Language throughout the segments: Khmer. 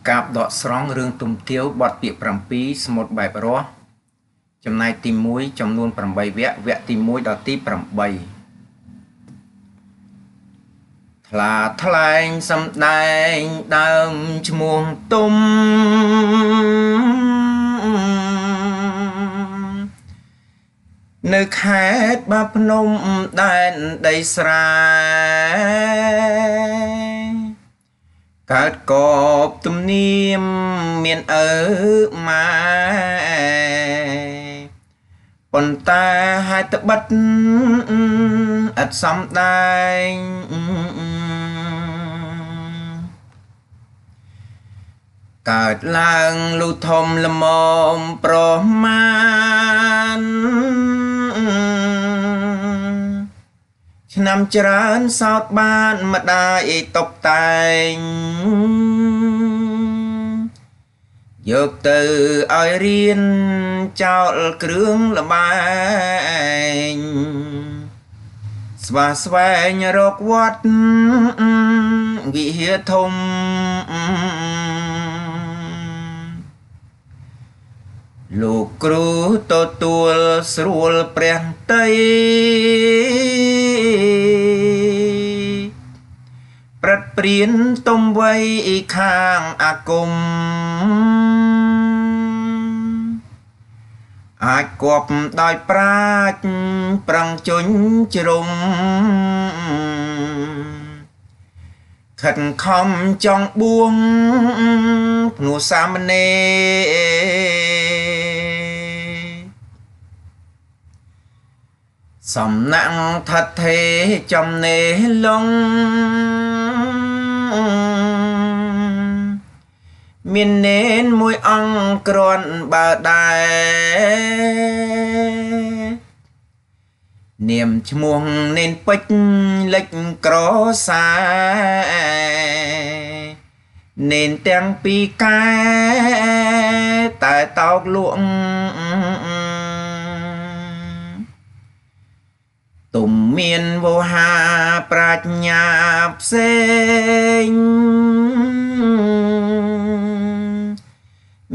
កាបដកស្រង់រឿងទុំទាវបទពាក្យ7ស្មូតបែបរស់ចំណែកទី1ចំនួន8វគ្គវគ្គទី1ដល់ទី8ថ្លាថ្លែងសំដែងដើមឈ្មោះទុំនៅខេត្តបាភ្នំដែនដីស្រែកើតកបទំនៀមមានឪម៉ែប៉ុន្តែហេតុបិទឥតសំដែងកើតឡើងលុធំល្មមប្រមាណឆ្នាំច្រើនសោតបានម្ដាយតបតែងយកទៅឲ្យរៀនចោលគ្រឿងល្បែងស្វាស្វែងរកវត្តវិហារធំលោកគ្រូទទួលស្រួលព្រះតីប្រិតព្រានទុំវ័យខាងអាគមអាចគប់ដោយប្រាជ្ញប្រឹងជញ្ជ្រុំខិតខំចង់បួងភ្នោះសាមណេរសំណាក់ថិតថេចំណេះលងមាននេនមួយអង្គគ្រាន់បើដែរនាមឈ្មោះនេនពេជ្រលិចក្រសានេនទាំងពីរកែតែតោកលក់ទុំមានវោហាប្រាជ្ញាផ្សេង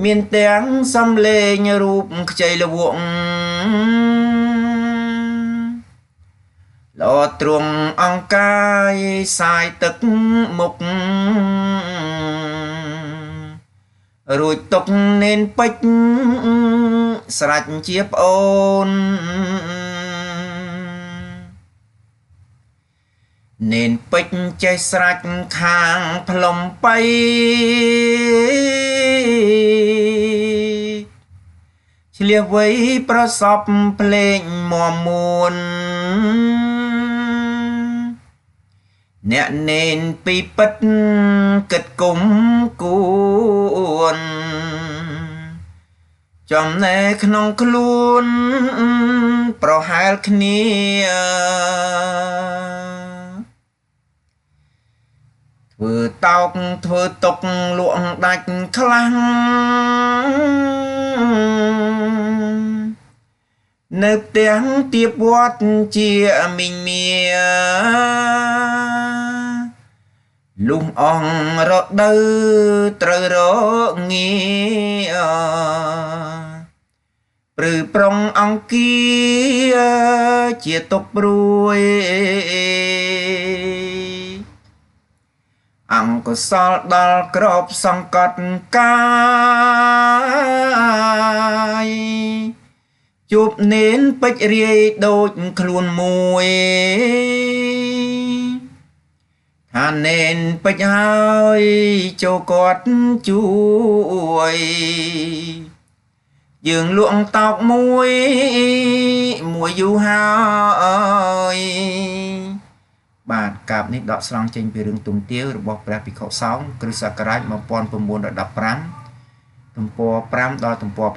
មានទាំងសំលេងរូបខ្ចីល្វក់ល្អទ្រង់អង្គកាយសាយទឹកមុខរួចទុកនេនពេជ្រស្រាច់ជាប្អូននេនពេជ្រចេះស្រាច់ខាងផ្លុំបៃឆ្លៀសវៃប្រសពភ្លេងមមួនអ្នកនេនពីពិតគិតគុំគួនចំណែក្នុងខ្លួនប្រហែលគ្នាធ្វើតោកធ្វើទុកលក់ដាច់ខ្លាំងនៅផ្ទាំងទៀបវត្តជាមីងមាលុះអងរដូវត្រូវរងាព្រឺប្រុងអង្គាជាទុកព្រួយអង្គសលដល់ក្របសង្កត់កាយជួបនេនពេជ្ររាយដូចខ្លួនមួយថានេនពេជ្រហើយចូលគាត់ជួយយើងលក់តោកមួយមួយយូរហើយបាទកាបនេះដកស្រង់ចេញពីរឿងទុំទាវរបស់ព្រះភិក្ខុសង្ឃគ្រិស្តសករាជ1915ទំព័រ5ដល់ទំព័រ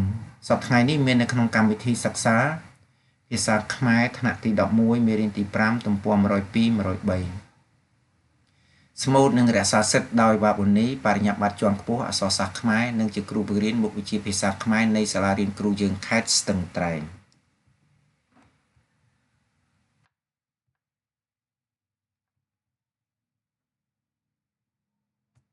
9សប្តាហ៍ថ្ងៃនេះមាននៅក្នុងកម្មវិធីសិក្សាភាសាខ្មែរថ្នាក់ទី11មេរៀនទី5ទំព័រ102 103ស្មូតនិងរក្សាសិទ្ធិដោយបាប៊ូនីបរិញ្ញាបត្រជាន់ខ្ពស់អក្សរសាស្ត្រខ្មែរនិងជាគ្រូបង្រៀនមុខវិជ្ជាភាសាខ្មែរនៃសាលារៀនគ្រូយើងខេត្តស្ទឹងត្រែង។